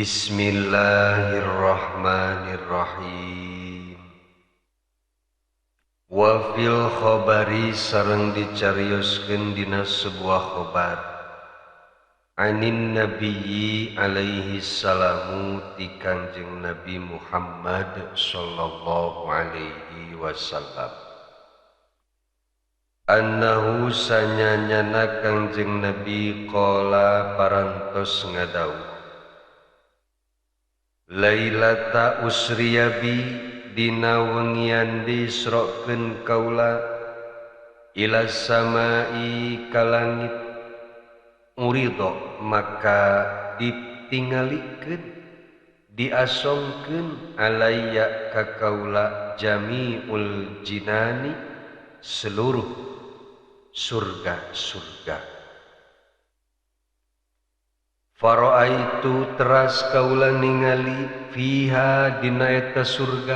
Bismillahirrahmanirrahim. Wa fil khabari sareng dicarioskeun dina sebuah khabar anin nabiyyi alaihi salamu ti Kangjeng Nabi Muhammad sallallahu alaihi wasallam annahu sanyanyana Kangjeng Nabi qala parantos ngadawuh Lailata usriya bi dina wengian diisrokeun kaula ila samai ka langit urido maka ditingalikeun diasongkeun alayya ka kaula jamiul jinani seluruh surga-surga. Fara'aitu teras kaula ningali fiha dina eta surga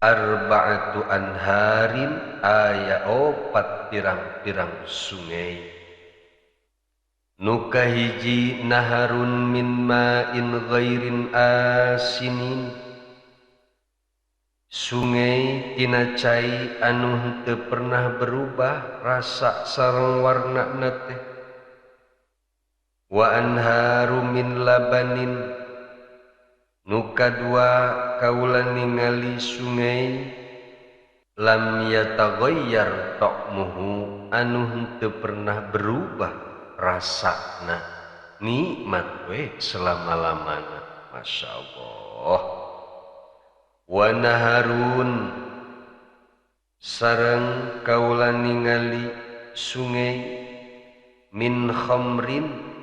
arba'atu anharin aya opat pirang-pirang sungai nu kahiji naharun min ma'in ghairin asinin sungai tina cai anu henteu pernah berubah rasa sareng warnana teh wa anharu min labanin nu kadua kaula ningali sungai lam yataghayyar ta'muhu anu henteu pernah berubah rasana nikmat we selama-lamana. Masya Allah. Wa naharun sareng kaula ningali sungai min khamrin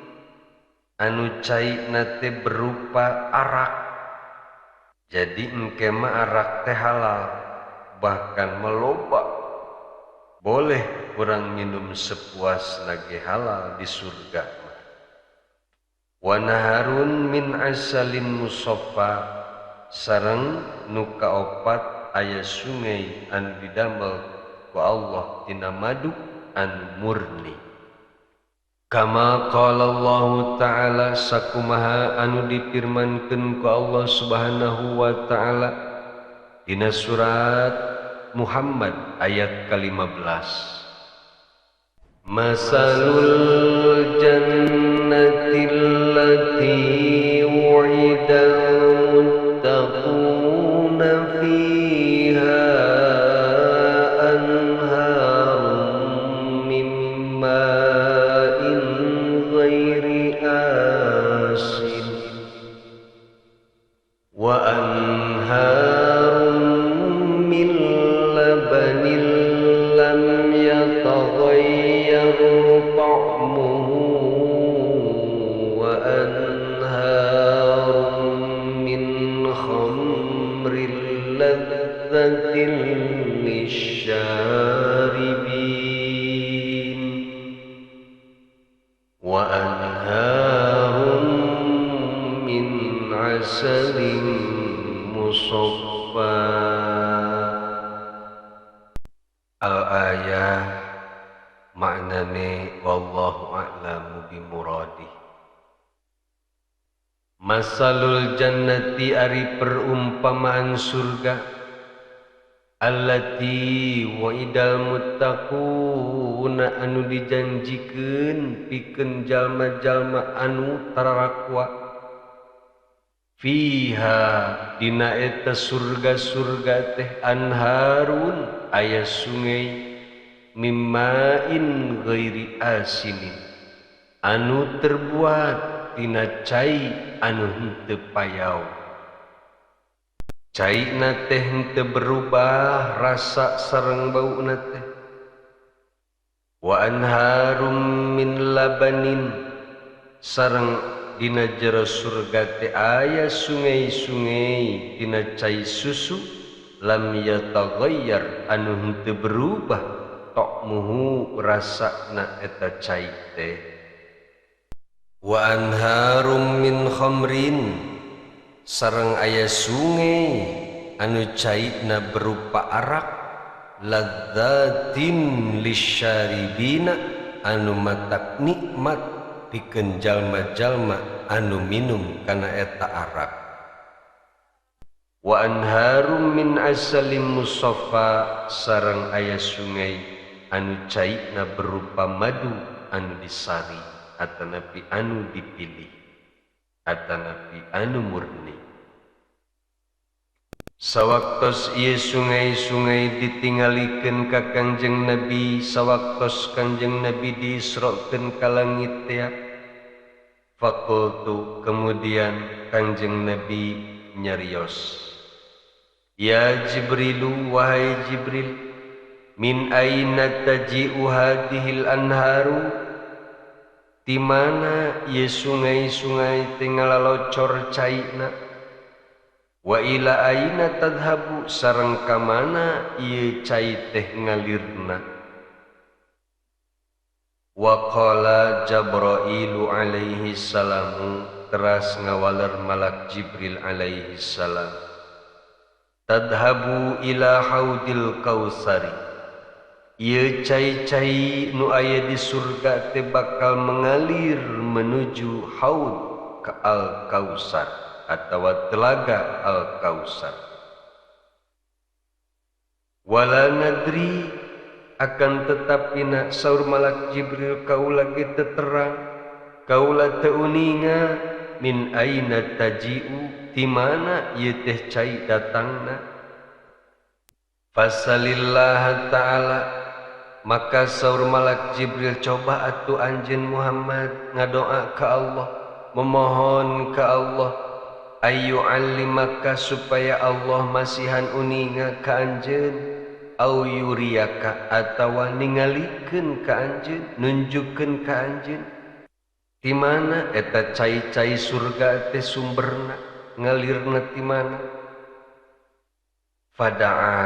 anu caina teh berupa arak. Jadi engke mah arak teh halal, bahkan meloba. Boleh kurang minum sepuas lagi halal di surga. Wa naharun min asalin musaffa sareng nu kaopat aya sungai anu didamel ku Allah tina madu anu murni. Kama qala Allah Ta'ala sakumaha anu dipirmankeun ku Allah Subhanahu wa Ta'ala dina surat Muhammad ayat ke-15. Masalul jannati allati wu'idal muttaquna fiha anharun min ma'in ghairi asin wa anharun min labanin lam yataghayyar ta'muhu wa anharun min khamrin ladzatin lisyaribin wa anharun min asalin musaffa. Al-ayah maknane wallahu a'lamu bimuradih. Masalul jannati ari perumpamaan surga allati wa'idal muttaquna anu dijanjikeun pikeun jalma-jalma anu tararakwa fiha dina eta surga-surga teh anharun aya sungai mimma'in ghairi asinin anu terbuat tina cai anu henteu payau. Caina teh henteu berubah rasa sareng bauna teh. Wa anharum min labanin sareng dina jero surga teh aya sungai-sungai dina cai susu lam yataghayyar anu henteu berubah ta'muhu rasana eta cai teh. Wa anharum min khamrin sareng aya sungai anu caina berupa arak ladzatin lisyaribina anu matak nikmat pikeun jalma-jalma anu minum kana eta arak. Wa anharum min asalim musaffa sareng aya sungai anu caina berupa madu anu disari atanapi anu dipilih atanapi anu murni. Sawaktos ieu sungai-sungai ditingalikeun ka Kangjeng Nabi, sawaktos Kangjeng Nabi diisrokeun ka langit teh, faqultu kemudian Kangjeng Nabi nyarios, ya Jibrilu, wahai Jibril, min aina taji'u hadhil anharu, di mana ieu sungai-sungai teh ngalalocor caina, wa ila aina tadhabu sareng ka mana ieu cai teh ngalirna. Wa qala Jabrailu alaihi salamu, teras ngawaler malak Jibril alaihi salam, tadhabu ila haudil kausari, ieu cai-cai nu aya di surga teh bakal mengalir menuju haud ka al kausar atawa telaga al kausar. Wala nadri, akan tetapi na saur malak Jibril kaula ge teu terang, kaula teu uninga min aina taji'u, ti mana ieu teh cai datangna. Fasalillah ta'ala, maka saur malak Jibril, coba atuh anjeun Muhammad ngadoa ka Allah, memohon ka Allah, ayu alimaka, supaya Allah masihan uninga ka anjeun, au yuriyaka, atawa ningalikeun ka anjeun, nunjukkeun ka anjeun ti mana eta cai-cai surga teh sumberna, ngalirna ti mana. Fada'a,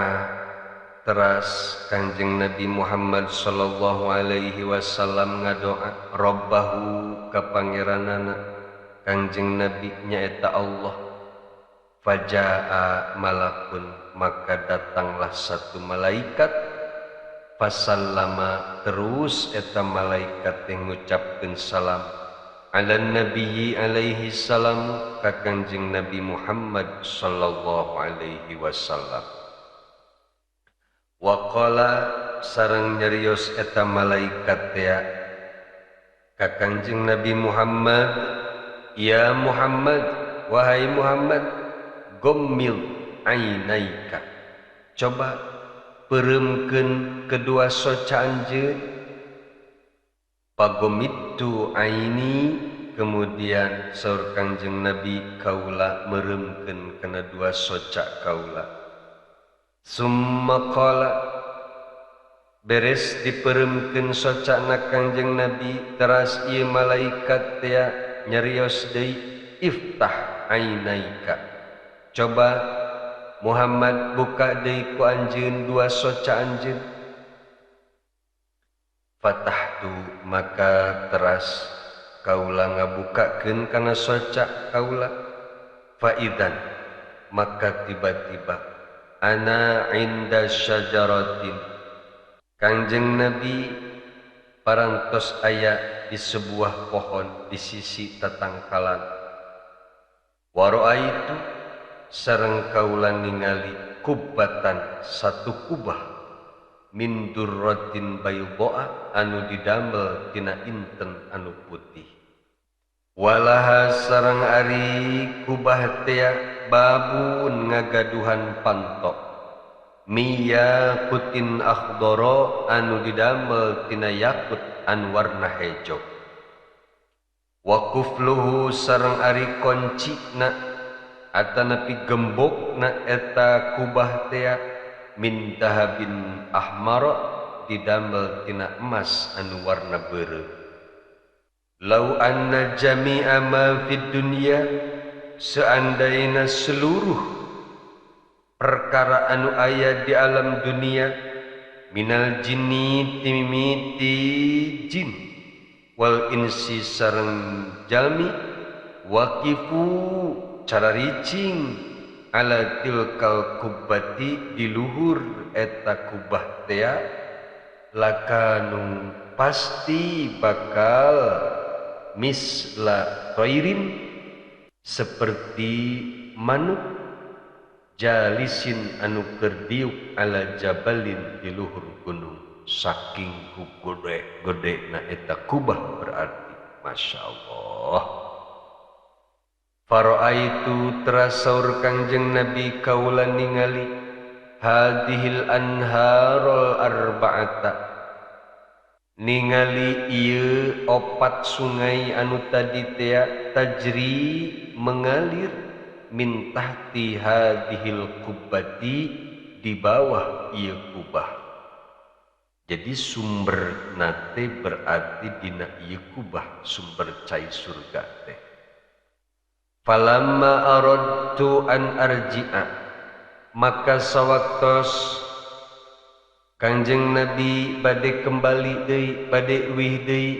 teras Kangjeng Nabi Muhammad sallallahu alaihi wasallam ngadoa robbahu ka pangeranana Kangjeng Nabi nyaeta Allah. Fajaa malakun, maka datanglah satu malaikat. Fasallama, terus eta malaikat yang ngucapkeun salam ala nabiyyi alaihi salam ka Kangjeng Nabi Muhammad sallallahu alaihi wasallam. Wa qala, sareng nyarios eta malaikat teh ka Kangjeng Nabi Muhammad, ya Muhammad, wahai Muhammad, gommil ainaika, coba pereumkeun kedua soca anjeun. Pagomittu aini, kemudian saur Kangjeng Nabi kaula mereumkeun kana dua soca kaula. Summa qala, beres dipereumkeun socana Kangjeng Nabi, teras ieu malaikat teh nyarios deui, iftah ainaika, coba Muhammad buka deui ku anjeun dua soca anjeun. Fatahtu, maka teras kaula ngabukakeun kana soca kaula. Faidan, maka tiba-tiba ana inda syajaratin, Kangjeng Nabi parantos aya di sebuah pohon di sisi tatangkalan. Wa ra'aitu, sareng kaula ningali kubbatan, satu kubah, min durratin bayda'a, anu didamel tina inten anu putih. Walaha, sareng ari kubah teh babun ngagaduhan pantok miyakutin akhdara, anu didamel tina yakut anu warna hejo. Wa kufluhu, sareng ari koncina atanapi gembokna eta kubah teh min dahabin ahmara, didamel tina emas anu warna beureum. Lau anna jami'a ma fid dunya, seandainya seluruh perkara anu aya di alam dunia, minal jinni timimiti jin, wal insi sareng jalmi, waqifu cararicing ala tilkal kubbati, di luhur eta kubah tea, lakanu pasti bakal Misla toirin seperti manuk jalisin anu keur diuk ala jabalin di luhur gunung. Saking ku gede-gede na eta kubah berarti Masya Allah. Fara'aitu teras saur Kangjeng Nabi kaula ningali hadhil anharul arba'ata, ningali ieu opat sungai anu tadi tea tajri mengalir min tahti hadhil kubbati, di bawah ieu kubah. Jadi sumber nate berarti dina ieu kubah sumber cai surga teh. Falamma aradtu an arji'a, maka sawaktos Kangjeng Nabi bade kembali deui, bade wih deui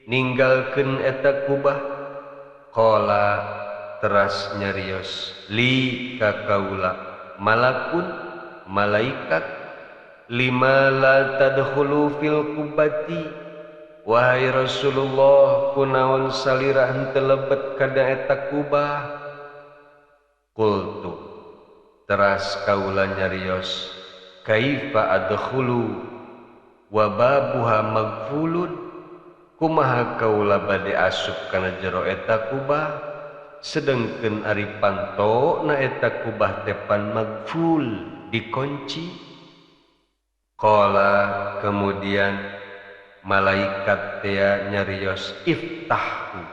ninggalkeun eta kubah, qala teras nyarios li ka kaula malakun malaikat, lima la tadkhulu fil kubati, wahai Rasulullah kunaon salira henteu lebet kana eta kubah. Qultu teras kaula nyarios kaifa adkhulu wa babuha maghfulun, kumaha kaula bade asup kana jero eta kubah sedengkeun ari panto na eta kubah teh pan maghful dikunci. Qala kemudian malaikat tea nyarios iftahu,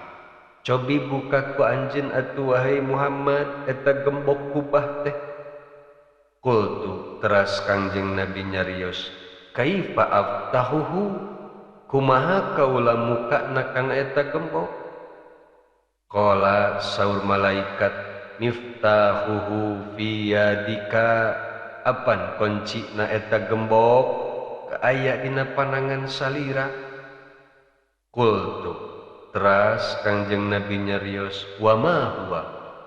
cobi buka ku anjeun atuh wahai Muhammad eta gembok kubah teh. Qultu teras Kangjeng Nabi nyarios kaifa aftahuhu, kumaha kaula muka na kana eta gembok. Qala saur malaikat miftahuhu fi yadika, apan kunci na eta gembok aya dina panangan salira. Qultu teras Kangjeng Nabi nyarios wa ma huwa,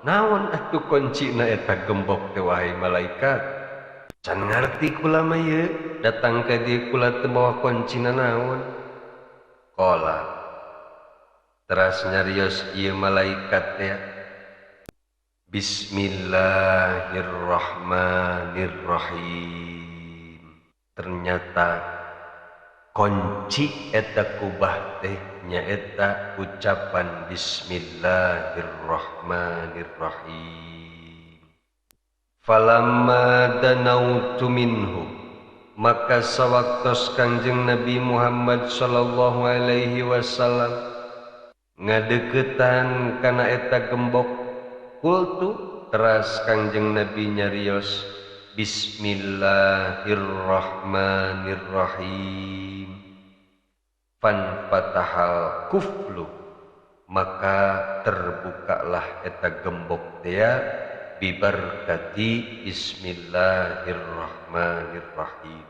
naon atuh kunci na eta gembok teh wahai malaikat. Can ngarti kula mah ieu, datang ka dieu kula teu mawa kuncina naon. Qala teras nyarios ieu malaikat teh Bismillahirrahmanirrahim. Ternyata kunci eta kubah teh nyaeta ucapan Bismillahirrahmanirrahim. Falamma danautu minhu, maka sawaktos Kangjeng Nabi Muhammad sallallahu alaihi wasallam ngadeukeutan kana eta gembok, qultu teras Kangjeng Nabi nyarios Bismillahirrahmanirrahim. Fan fatahal kuflu, maka terbukalah eta gembok tea bibarkati Bismillahirrahmanirrahim.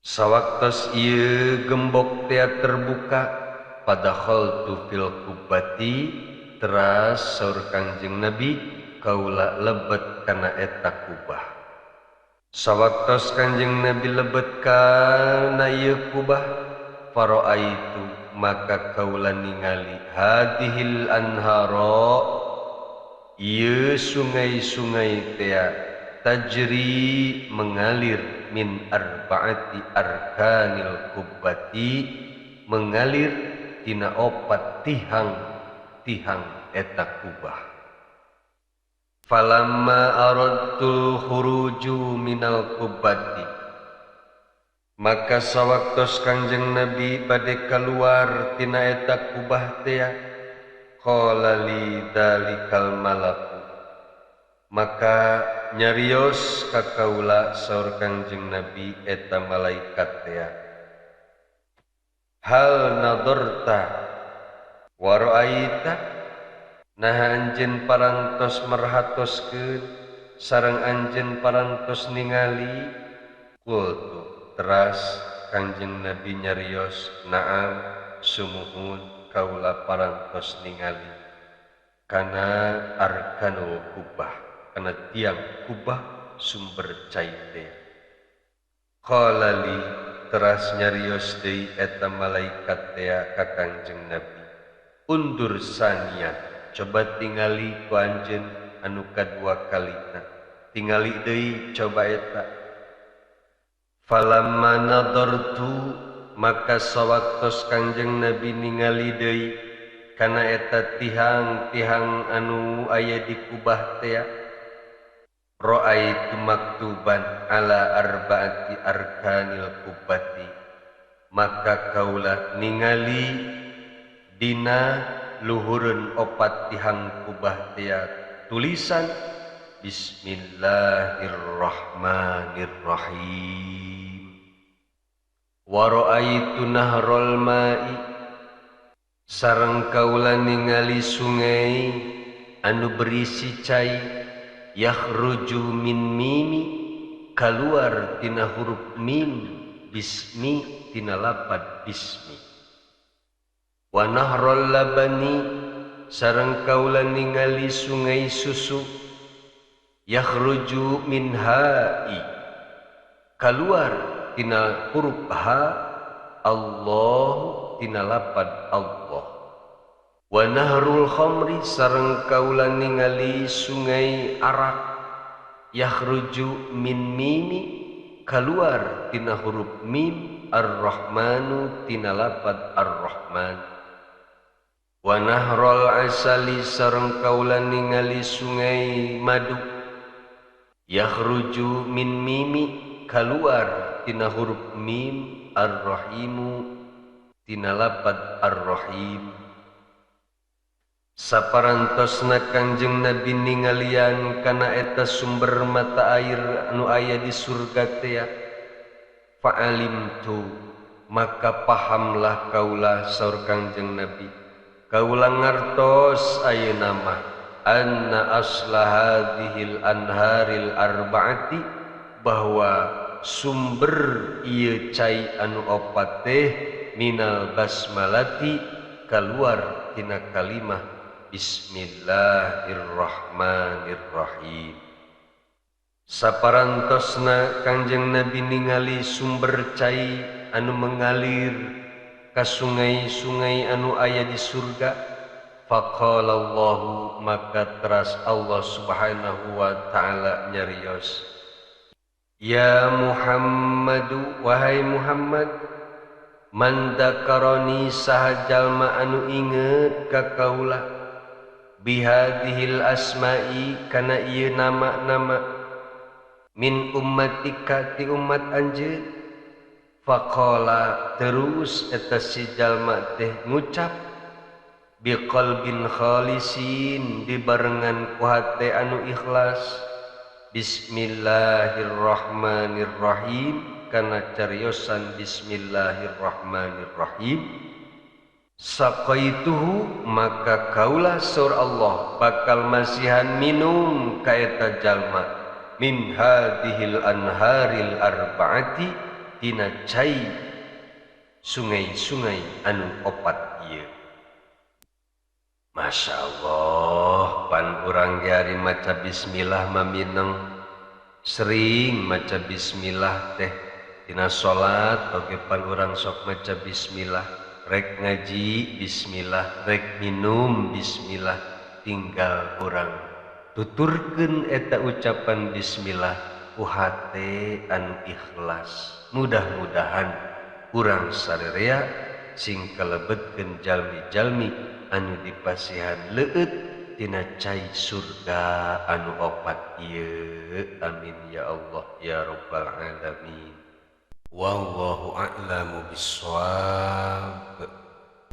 Sawaktos ieu gembok tea terbuka, padakhaltu fil kubbati, teras saur Kangjeng Nabi kaula lebet kana eta kubah. Sawaktos Kangjeng Nabi lebet kana ieu kubah, faraaitu maka kaula ningali hadhil anhara, ieu sungai-sungai tea tajri mengalir min arbaati arkanil kubbati, mengalir tina opat tihang eta kubah. Falamma aradtul khuruju minal kubbati, maka sawaktos Kangjeng Nabi bade kaluar tina eta kubah tea, qala li dalikal malaku, maka nyarios ka kaula saur Kangjeng Nabi eta malaikat tea, hal nadarta wa ra'aita, naha anjeun parantos merhatoskeun sareng anjeun parantos ningali. Qultu teras Kangjeng Nabi nyarios na'am sumuhun kaula parantos ningali kana arkanul kubah, kana tiang kubah sumber cai teh. Qala li teras nyarios deui eta malaikat tea ka Kangjeng Nabi, Undur sanian, coba tingali ku anjeun anu kadua kalina, tingali deui coba eta. Falamma nadartu, maka sawaktos Kangjeng Nabi ningali deui kana eta tihang-tihang anu aya di kubah tea, ra'aitu maktuban ala arba'ati arkanil kubbati, maka kaula ningali dina luhureun opat tihang kubah tea tulisan Bismillahirrahmanirrahim. Wa ra'aitu nahral ma'i, sareng kaula ningali sungai anu berisi cai, yakhruju min mimi, kaluar tina huruf mim, bismi tina lapad bismi. Wa nahral labani, sareng kaula ningali sungai susu, yakhruju min ha'i, kaluar tina huruf ha, Allah tina lapad Allah. Wa nahrul khamri, sareng kaula ningali sungai arak, yakhruju min mimi, kaluar tina huruf mim, ar-rahmanu tina lapad ar-rahman. Wa nahrul asali, sareng kaula ningali sungai madu, yakhruju min mimi, kaluar tina huruf mim, ar-rahimu tina lapad ar-rahim. Saparantosna Kangjeng Nabi ningalian kana eta sumber mata air anu aya di surga tea, fa'alimtu, maka pahamlah kaula saur Kangjeng Nabi, kaula ngartos ayeuna mah anna asla hadhil anharil arba'ati, bahwa sumber ieu cai anu opat teh minal basmalati, kaluar tina kalimah Bismillahirrahmanirrahim. Saparantosna Kangjeng Nabi ningali sumber cai anu mengalir ka sungai-sungai anu aya di surga, faqala Allahu, maka teras Allah Subhanahu wa ta'ala nyarios, ya Muhammadu, wahai Muhammad, man dzakarani, saha jalma anu inget ka kaula, bihadhil asma'i, kana ieu nama-nama, min ummatika, ti umat anjeun. Faqala, terus eta si jalma teh ngucap, biqalbin khalisin, dibarengan ku hate anu ikhlas, Bismillahirrahmanirrahim, kana cariosan Bismillahirrahmanirrahim. Saqaituhu, maka kaula saur Allah bakal masihan minum ka eta jalma, min hadhil anharil arba'ati, tina cai sungai-sungai anu opat ieu. Masya Allah, pan urang ge ari maca bismillah mamineng, sering maca bismillah teh dina salat oge pan urang sok maca bismillah, rek ngaji bismillah, rek minum bismillah, tinggal urang tuturkeun eta ucapan bismillah ku hate anu ikhlas. Mudah-mudahan urang sarerea sing kalebetkeun jalmi-jalmi anu dipasihan leueut tina cai surga anu opat ieu. Amin ya Allah ya rabbal alamin. Wallahu a'lamu bissawab.